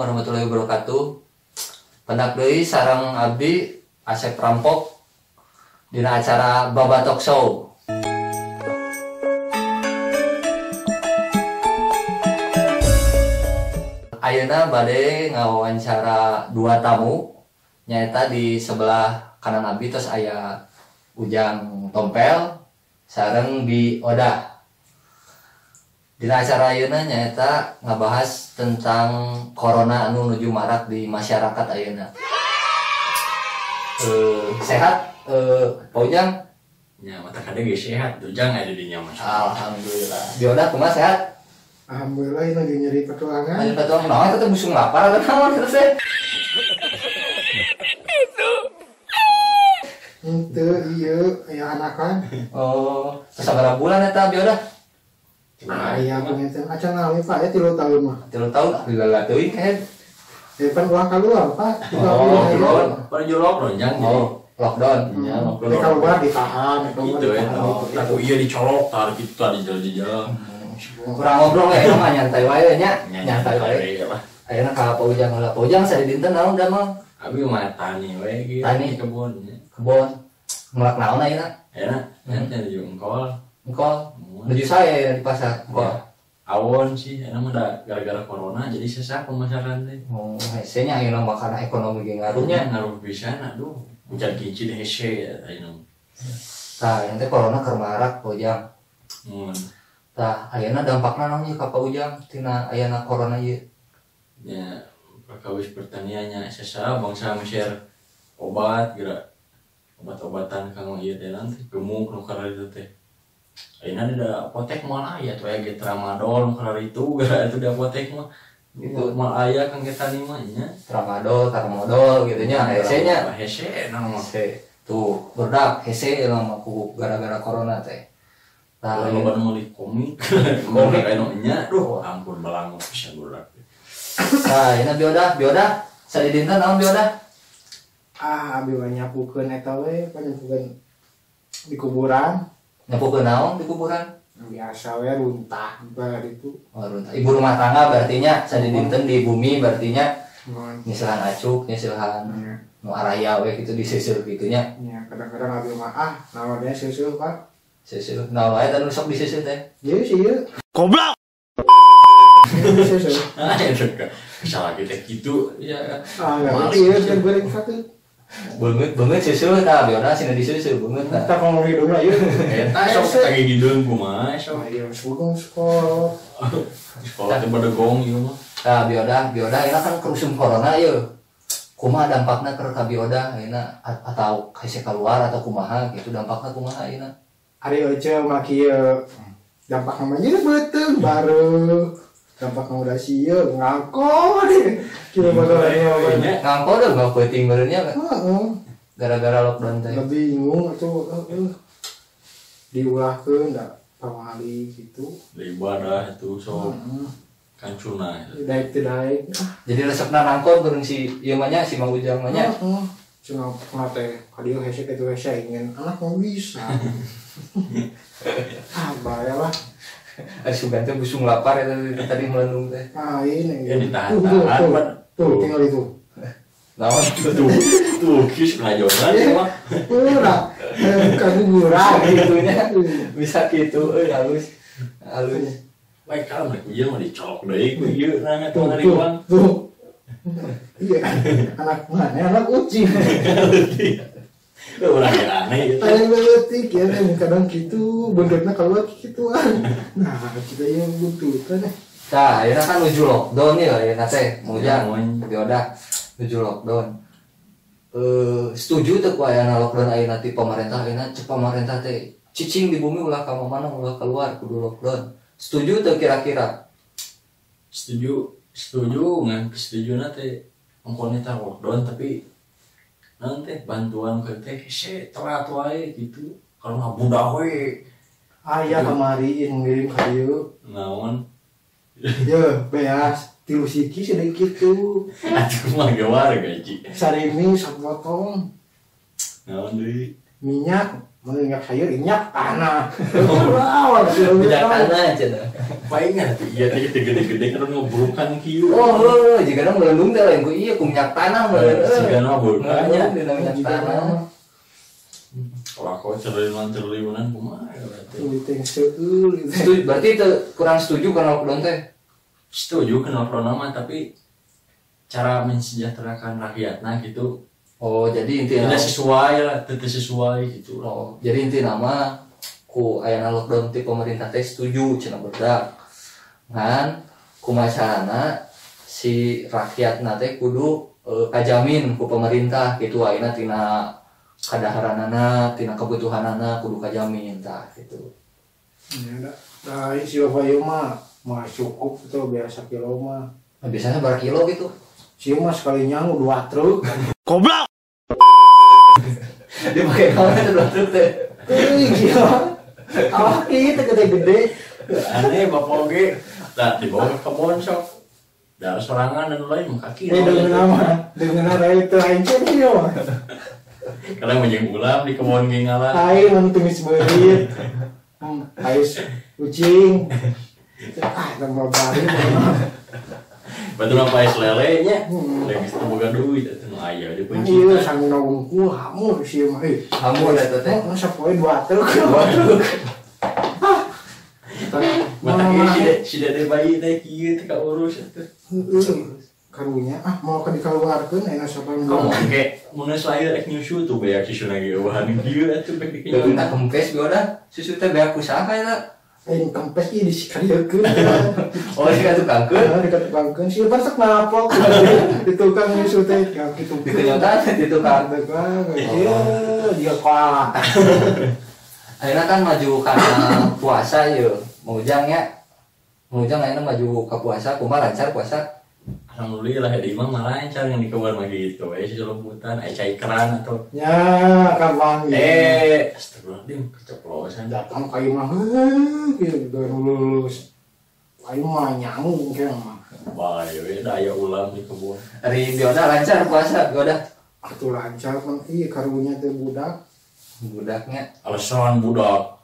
warahmatullahi wabarakatuh. Pendak deui sareng abdi Asep Rampok dina acara Baba Talk Show. Ayeuna bade ngawawancara dua tamu nyaeta di sebelah kanan abdi tos aya Ujang Tompel sareng Bi Odah. Dina acara ayeuna nyaeta ngabahas tentang corona anu nuju marak di masyarakat ayeuna. Sehat Pak Ujang? Ya, mata kade ge sehat, Ujang aya di dinya mah. Alhamdulillah. Bi Odah kumaha sehat? Alhamdulillah ini lagi nyeri petuangan. Nyeri petuangan naon eta teh busung lapar atau naon terus teh? Henteu ieu aya anakan. Oh, sabaraha bulan eta Bi Odah? Aya pengen acan ngalami Pak ya 3 tahun mah. 3 tahun lila teuing kehed. Ya pan ulah keluar Pak. Oh, pan lockdown jang. Oh, lockdown. Iya, lockdown. Keluar ditahan, gitu ya. Aku iya dicolok tar kitu tadi jalan-jalan. Kurang ngobrol ya mah nyantai wae nya. Nyantai wae. Ayeuna ka Pak Ujang heula. Pak Ujang sadidinten naon damel? Abi mah tani wae gitu. Tani kebun. Kebun. Ngelak naon ayeuna? Ayeuna nya nuju engkol. Engkol. Nuju saya di pasar engkol. Awon sih, ayeuna mah gara-gara corona jadi sesak pemasaran teh. Oh, hese nya ayeuna mah karena ekonomi ge ngaruhnya. Ngaruh pisan aduh. Ujar kinci hese ayeuna. Tah, ieu teh corona keur marak Pak Ujang. Tah, ayeuna dampakna naon ieu ka Pak Ujang tina ayeuna corona ieu? Ya, perkawis pertaniannya sesa bangsa share obat geura. Obat-obatan kanggo ieu teh nanti gemuk nu kararitu teh. Ayeuna da apotek moal aya tuh aya ge tramadol nu kararitu geura itu di apotek mah. Itu moal aya kang ge tani mah nya. Tramadol, tramadol gitu nya hese nya. Hese naon mah. Tuh, berdak hese mah ku gara-gara corona teh. Tah loba nu meuli komik. Komik anu nya duh ampun balango pisan budak. Tah, ayeuna Bi Odah, sadidinten naon Bi Odah? Ah, abi we nyapukeun eta we, nyapukeun di kuburan. Nyapukeun naon di kuburan? Biasa we runtah bar itu. Oh, runtah. Ibu rumah tangga berarti nya sadidinten di bumi berarti nya. Nyeusehan acuk, nyeusehan nu araya we kitu diseuseul kitu nya. Nya, kadang-kadang abi mah ah, naon we seuseul, Pak. Seuseul. Naon wae teh nu sok diseuseul teh? Ieu sih ieu. Goblok. Seuseul. Ah, itu salah kita kitu ya. Ah, ieu teh goreng satu. Beungeut seuseul tah Bi Odah sina diseuseul beungeut tah. Tah ngomong hidungna ieu. Eta sok teh hideung kumaha sok. Ieu sugeng sekolah. Sekolah teh badegong ieu mah. Tah Bi Odah ayeuna kan kerusum corona ieu. Kumaha dampakna keur ka Bi Odah ayeuna atau hese keluar atau kumaha gitu dampakna kumaha ayeuna? Ari euceu mah kieu dampakna mah ieu beuteung bareuh. Dampakna udah sieun ngangko deh. Kieu bakal nya. Ngangko deh nggak peuting barunya. Heeh. Gara-gara lockdown teh. Bingung atuh diulahkeun da pamali gitu. Ibadah itu sok kancuna. Daek teu daek. Jadi resepna nangko bareng si ieu mah nya si Mang Ujang mah nya. Heeh. Cenah teh ka dieu hese kitu hese ingin anak mau bisa. Ah, bae lah. Sugan teh busung lapar eta tadi melendung teh. Ah, ini. Ya ditahan-tahan. Tuh, tinggal itu. Naon tuh. Tuh, kis ngajoran mah. Ulah, kaguguran gitu nya. Bisa kitu euy halus. Halus. Baik kalau mereka ieu mah dicolok deui ku ieu nanya tuh ngariwang. Tuh. Iya, anak mana? Anak ucing. Urang aneh gitu. Aya leutik ya kadang kitu, beungeutna keluar kituan. Nah, kita yang butuhkan. Tah, ayeuna kan nuju lockdown ya ayeuna teh, Mang Ujang. Bi Odah nuju lockdown. Setuju teu ku ayana lockdown ayeuna ti pemerintah ayeuna cek pemerintah teh cicing di bumi ulah ka mana ulah keluar kudu lockdown. Setuju teu kira-kira? Setuju, setuju ngan setujuna teh ongkon eta lockdown tapi nanti bantuan ke teh hese telat wae gitu. Kalau mah budak we. Aya kamari ngirim ka dieu. Naon? Ye, beas 3 siki sedek kitu. Atuh mah ge warga ji. Sarimi sapotong. Naon deui? Minyak, mun minyak sayur minyak tanah. Awal minyak tanah cenah. Palingan atuh ieu teh gede-gede kan ngebrukan kieu. Oh, heuh, jigana melendung teh lain ku ieu ku minyak tanah meureun. Jigana beukanya dina minyak tanah. Kalau cerliunan-cerliunan kumaha ya berarti. Duit yang seueur gitu. Setuju, berarti itu kurang setuju karena lockdown teh. Setuju kena lockdown mah tapi cara mensejahterakan rakyatna gitu. Oh, jadi inti tidak sesuai lah, tidak sesuai gitu. Oh, jadi inti nama ku ayana lockdown ti pemerintah teh setuju cenah berdak. Ngan kumaha carana si rakyatna teh kudu kajamin ku pemerintah gitu ayeuna tina kadaharanana, tina kebutuhanana kudu kajamin tah gitu. Ya, nah, si bapak ieu mah cukup tuh biasa kilo mah. Nah, biasanya berapa kilo gitu? Si mah sekali nyangu 2 truk. Goblok. Dia pakai kawan itu 2 truk teh. Ih, gila. Awak kieu gede-gede. Aneh bapak oge. Lah dibawa ke kebon sok. Dar sorangan dan lain mah kaki. Dengan nama itu aing ieu mah. Kadang menjeng ulam di kebon ge ngalah. Aing mun tumis beurit. Aing kucing. Ah, tambah bari. Batu apa es lele nya? Lele geus teu boga duit atuh nu aya di kunci. Ieu sanguna wungkul hamur sih mah. Hamur eta teh. Masa poe 2 truk. 2 truk. Mata ieu si dede bayi teh kieu teh kaurus atuh. Heeh. Karunya ah mau ka dikaluarkeun aya sapa nu. Kamu engke mun geus lahir rek nyusu tuh beak susuna ge eueuhan kieu atuh bek dikenyang. Teu kempes ge udah susu teh beak ku saha eta? Aing kempes ieu disikarieukeun. Oh, dikatukangkeun? Heeh, dikatukangkeun. Si Ipan sok napok di tukang nyusu teh kitu. Dikenyotan di tukang. Tukang. Ieu dia koala. Ayeuna kan maju kana puasa ieu. Mang Ujang nya. Mang Ujang ayeuna maju ka puasa, kumaha lancar puasa? Alhamdulillah di imah mah lancar yang di kebun mah gitu we silumputan aya cai keran atau nya kapan astagfirullahaladzim keceplosan datang ka imah gitu lulus aing mah nyangu ke mah bae we da aya ulam di kebun. Ari bioda lancar puasa bioda atuh lancar mah ieu karunya teh budak budaknya alasan budak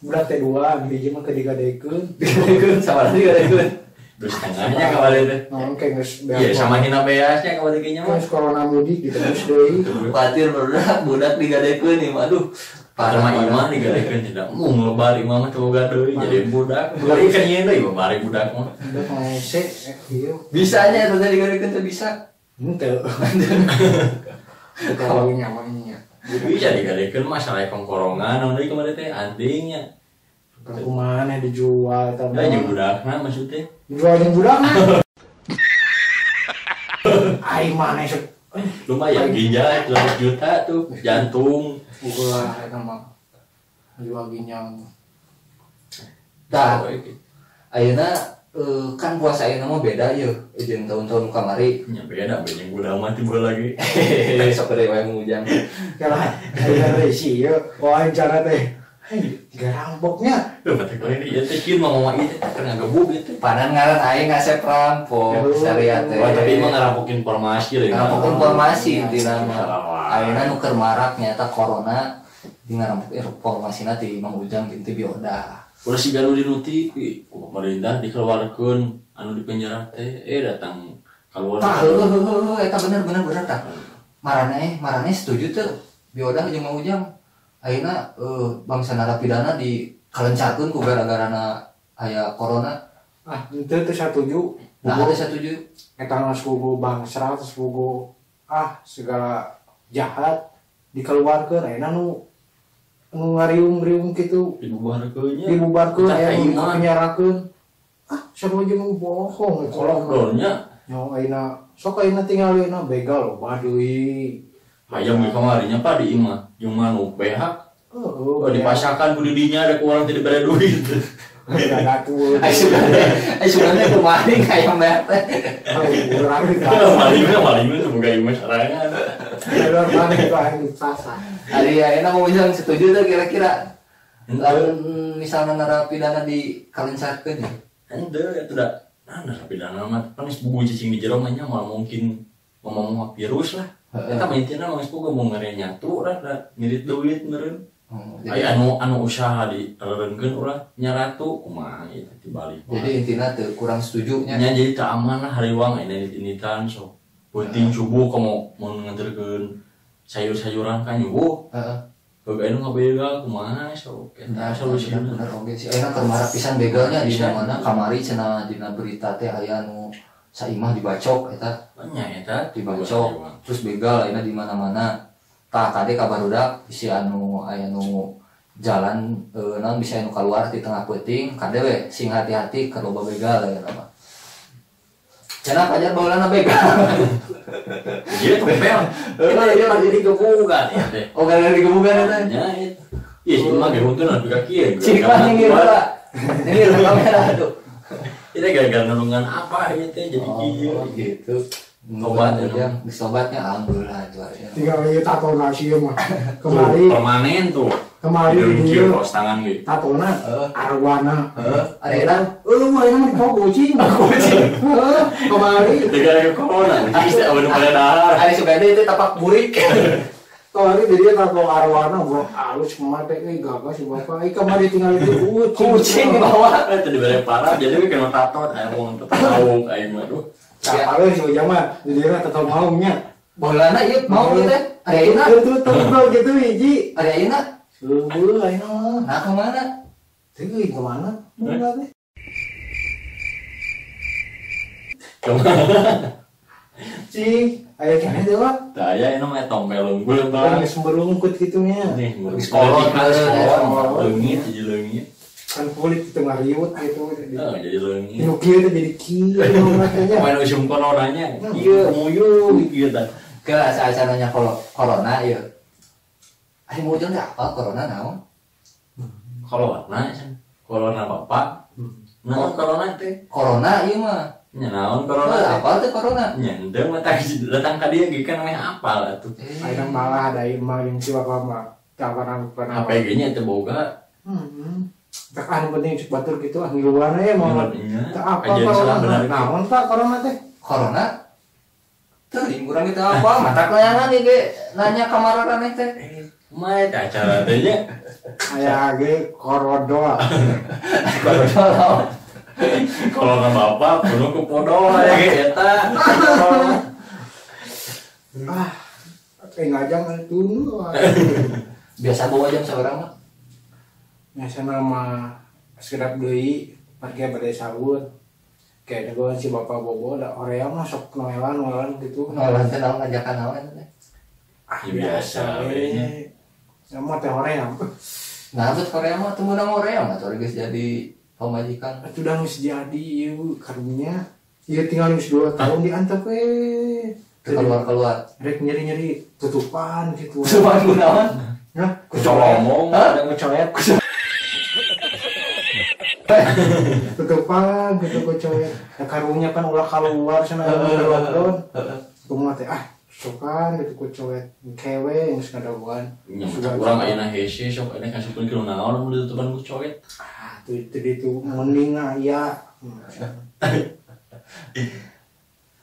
budak teh dua hiji mah keur digadekeun digadekeun sabaraha digadekeun terus setengahnya kembali teh. Oke, geus beak. Iya, sama hina beasnya kembali kayaknya mah. Geus corona mudik gitu terus deui. Khawatir budak digadekeun ieu mah aduh. Parah mah imah digadekeun tidak mung lebar imah mah teu boga deui jadi budak. Budak kan ieu deui bari budak mah. Budak ngese ieu. Bisanya eta teh digadekeun teh bisa. Henteu. Kalau nyamannya. Bisa digadekeun mah salah kongkorongan naon deui kemarin teh antingnya. Kumaha dijual eta mah. Jeung budakna maksudnya. Dijual jeung budakna. Ai maneh sok lumayan ginjal 200 juta tuh jantung. Ulah eta mah. Jual ginjal. Tah. Ayeuna kan puasa ayeuna mah beda yeuh jeung tahun-tahun kamari. Nya beda jeung budak mah tiba lagi. Sok gede wae Ujang. Kalah ayeuna teh sieun wawancara teh. Tiga rampoknya. Mata kau ini ya teh kieu mah mama ieu teh keur ngagebug ieu teh. Panan ngaran aing ngasep rampok syariat teh. Oh, tapi emang ngerampok informasi leuh. Ngerampok informasi intina mah. Ayeuna nu keur marak nyaeta corona di ngarampok informasina ti Mang Ujang jeung ti Bioda. Ulah siga nu dinuti ku pemerintah dikeluarkeun anu di penjara teh datang keluar. Tah heuh eta bener tah. Marane setuju teu Bioda jeung Mang Ujang. Ayeuna bangsa narapidana dikalencarkeun ku gara-garana aya corona. Ah, henteu teu satuju. Nah, teu satuju. Eta geus bogo bangsa, geus bogo segala jahat dikeluarkeun ayeuna nu ngariung-riung kitu dibubarkeun nya. Dibubarkeun aya nu dipenjarakeun. Ah, sarua jeung bohong lockdown-nya. Nya ayeuna sok ayeuna tinggal ayeuna begal loba deui. Hayam di kamarinya pak di imah jeung manuk behak. Oh, dipasakan ku didinya ada ku orang teu dibere duit. Ai sugana kumaha hayam behak teh. Maling mah boga imah sarangan. Keluar mana itu aing dipasang. Ari ayeuna mau Ujang setuju teh kira-kira. Lamun misalna narapidana dikalencarkeun ya. Henteu eta da. Nah, narapidana mah pan geus bugu cicing di jero mah nya moal mungkin ngomong virus lah. Eta mah intina mah geus boga mau ngere nyatu lah, ngirit duit meureun. Aya anu usaha di rereungkeun ulah nya ratu kumaha ieu teh dibalik. Jadi intina teu kurang setuju nya. Nya jadi teu aman lah hariwang ini-initan sok. Penting subuh kamu mau nganterkeun sayur-sayuran kan nyubuh. Heeh. Heug anu ngabegal kumaha sok eta solusina. Bener oge sih. Ayeuna keur marah pisan begalnya di mana kamari cenah dina berita teh aya nu saimah dibacok eta. Nya eta dibacok. Terus begal ayeuna di mana-mana. Tah kade ka barudak bisi anu aya nu jalan naon bisa anu keluar di tengah peuting kade we sing hati-hati keur loba begal ayeuna mah. Cenah pajar baheulana begal. Ieu tompel. Heeh, ieu jadi gebugan ya teh. Oh, gara-gara digebugan eta. Nya eta. Ieu si mah ge huntun anu ka kieu. Cik mah nyengir heula. Nyengir kamera tuh. Ieu gara-gara nulungan apa ieu teh jadi kieu gitu. Tobat yang disobatnya alhamdulillah itu artinya. Tinggal ieu tato nasi mah. Kemari permanen tuh. Kemari di kos tangan ge. Tatona arwana. Heeh, ayeuna eueuh ayeuna mah dibawa kucing. Kucing. Heeh, kemari gara-gara corona. Geus teh anu pada dahar. Ari sugande itu tapak burik. Kemari jadi tato arwana gua halus kumaha teh euy gagah si bapak. Euy kamari tinggal itu kucing. Kucing dibawa. Eta dibere parah jadi we kena tato aya wong tahu aing mah duh. Siapa lu si Ujang mah jadi tato maungnya. Baheulana ieu maung teh. Ari ayeuna. Itu tato gitu hiji. Ari ayeuna. Leuweung ayeuna mah. Nah ka mana? Teuing ka mana? Mun teh. Kumaha? Cing, aya keneh teh mah. Tah aya ieu mah tompel unggul bang. Geus berlungkut kitu nya. Geus kolot leungit jadi leungit. Kan kulit itu ngariut gitu. Heeh, jadi leungit. Nu kieu teh jadi kieu makanya. Main usum coronanya. Ieu muyung kieu tah. Ke asa nanya corona ieu. Ari mau jeung apa corona naon? Corona corona bapak. Naon corona teh? Corona ieu mah. Nya naon corona? Apa teh corona? Nya henteu mah tah datang ka dieu ge kan meh apal atuh. Ayeuna malah da ieu mah jeung si bapak mah kapan HP ge nya teu boga. Heeh. Tak anu penting cek batur kitu ah ngiluan we moal. Teu apa corona. Naon Pak corona teh? Corona? Teuing urang teu apa, matak layangan ieu ge nanya ka mararaneh teh. Mah eta acara teh nya. Aya ge korodol. Korodol. Corona bapak kudu ku podol aya ge eta. Ah, kayak ngajang tunu. Biasa bawa jam seorang mah. Biasa nama sekedap deui parkir bade sahur. Kayak gua si bapak bobo da hoream mah sok noelan-noelan gitu. Noelan teh naon ngajakan naon teh? Ah, biasa we nya. Sama teh hoream. Nah, terus hoream mah teu meunang hoream atuh geus jadi pamajikan. Atuh da geus jadi ieu karunya. Ieu tinggal geus 2 tahun diantep we. Keluar-keluar. Rek nyeri-nyeri tutupan gitu. Tutupan kunaon? Hah? Ngomong, ada ngecoet. Tutupan gitu kucoet. Ya karunya kan ulah keluar cenah lockdown. Kumaha teh ah sokan gitu kucoet. Kewe geus ngadaguan. Urang ayeuna hese sok ayeuna kasupkeun kieu naon mun ditutupan ku coet. Ah tuh itu itu mending aya.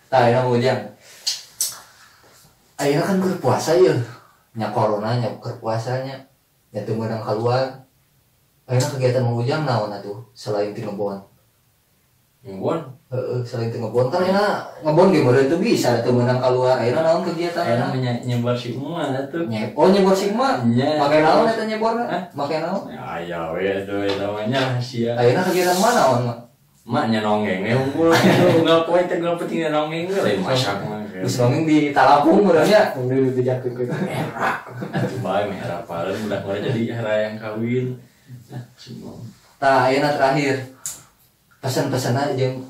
Tah ayeuna Ujang. Ayeuna kan keur puasa ieu. Nya corona nya keur puasanya. Nya teu meunang kaluar. Ayeuna kegiatan Mang Ujang naon atuh selain ti ngebon? Ngebon? Heeh, selain ti ngebon kan ayeuna ngebon ge meureun teu bisa teu meunang kaluar. Ayeuna naon kegiatan? Ayeuna nyebar sigma atuh. Oh, nyebar sigma? Make naon eta nyeborna? Make naon? Aya we atuh eta mah nya rahasia. Ayeuna kegiatan mana naon, Mak? Mak nya nonggeng we unggul atuh. Unggal poe teh unggal penting nonggeng we lain masak mah. Geus nonggeng di talapung meureun nya. Meureun dibejakeun ke era. Atuh bae meh era paren udah mulai jadi era yang kawin. Tah ayeuna terakhir pesan-pesanna jeung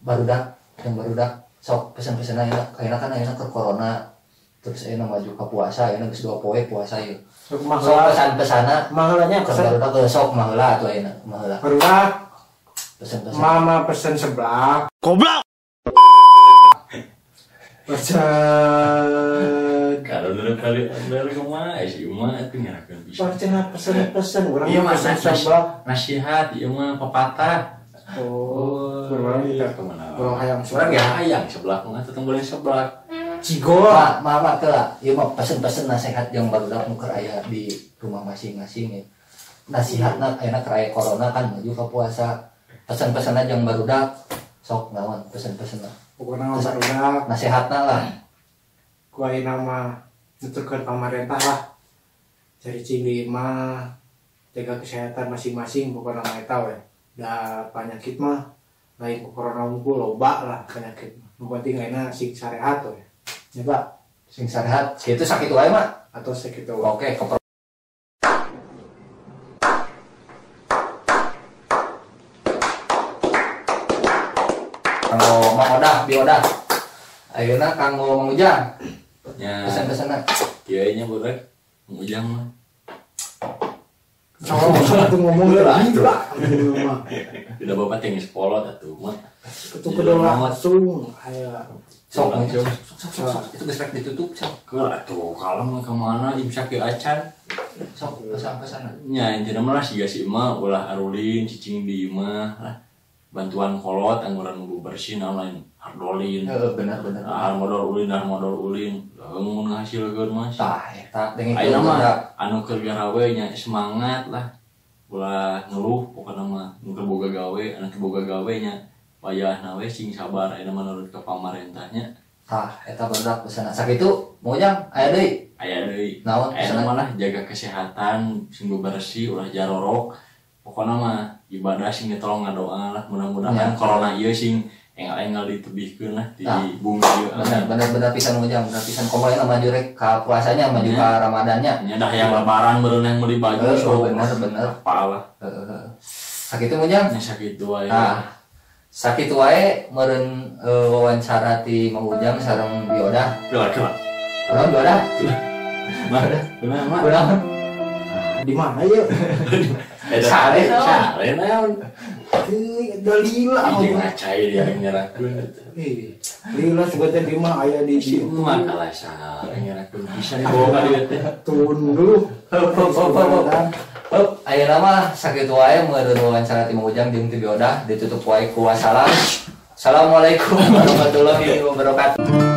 barudak, jeung barudak sok pesan-pesanna ayeuna kan ayeuna keur corona terus ayeuna maju ka puasa ayeuna geus 2 poe puasa ieu. Sok pesan-pesanna maheulanya pesan barudak sok maheula atuh ayeuna maheula. Barudak pesan-pesan. Mama pesen seblak. Goblok. Pesan kalau dulu kali dari kumaha si Uma itu ngerakeun bisa. Pesen pesen urang ieu mah pesen seblak nasihat ieu mah pepatah. Oh, urang kita kemana? Urang hayang seblak. Urang hayang seblak mah tetep boleh seblak. Cigol. Mama teh ieu mah pesen-pesen nasihat yang barudak nu keur aya di rumah masing-masing ya. Nasihatna ayeuna keur aya corona kan maju ka puasa. Pesen-pesenna jeung barudak sok naon pesen-pesenna. Pokona barudak nasihatna lah. Ku ayeuna mah nuturkeun pamarentah lah. Cari cing di imah, jaga kesehatan masing-masing pokona mah eta we. Da penyakit mah lain ku corona unggul loba lah penyakit. Nu penting ayeuna sing sarehat we. Ya Pak, sing sarehat. Kitu sakitu wae mah atau sakitu. Oke, kanggo Mang Odah, Bi Odah. Ayeuna kanggo Mang Ujang. Nya. Pesan-pesanna. Kieu nya budak. Mang Ujang mah. Satu ngomong lagi lah. Udah bapak teh geus polot atuh mah. Itu kudu langsung aya. Sok sok. Itu geus rek ditutup sok. Keur atuh kalem ka mana imsak ge acan. Sok pesan-pesanna. Nya intina mah siga si emak ulah arulin cicing di imah lah. Bantuan kolot angguran nu bersih naon lain hardolin. Heeh bener bener. Ah modal ulin. Leung ngahasilkeun mah. Tah eta dengekeun ayeuna mah anu keur garawe nya semangat lah. Ulah ngeluh pokona mah nu keur boga gawe, anu keur boga gawe nya wayahna we sing sabar ayeuna mah nurut ka pamarentahnya. Tah eta barudak pesanna. Sakitu Mang Ujang aya deui. Aya deui. Naon ayeuna mah lah jaga kesehatan sing bersih ulah jarorok. Pokoknya mah ibadah sing tolong ngadoa lah mudah-mudahan corona ieu sing enggal-enggal ditebihkeun lah di bumi ieu. Bener-bener pisan Ujang, bener pisan komo ayeuna maju rek ka puasanya, maju ka Ramadannya. Nya dah yang lebaran meureun yang meuli baju so bener-bener apa lah. Heeh. Sakitu Ujang? Nya sakitu wae. Tah. Sakitu wae meureun wawancara ti Mang Ujang sareng Bi Odah. Kela-kela. Kunaon Bi Odah? Mah, kunaon mah? Kunaon? Di mana yeuh? Sare sare naon? Ih, dalila jeung ngacai dia nyerakeun. Ih, lila sebetulnya di mah aya di dieu mah kalah sare nyerakeun bisa dibawa ka dieu teh. Tunduh. Heup, ayeuna mah sakitu wae meureun wawancara ti Mang Ujang jeung ti Bi Odah ditutup wae ku wassalam. Assalamualaikum warahmatullahi wabarakatuh.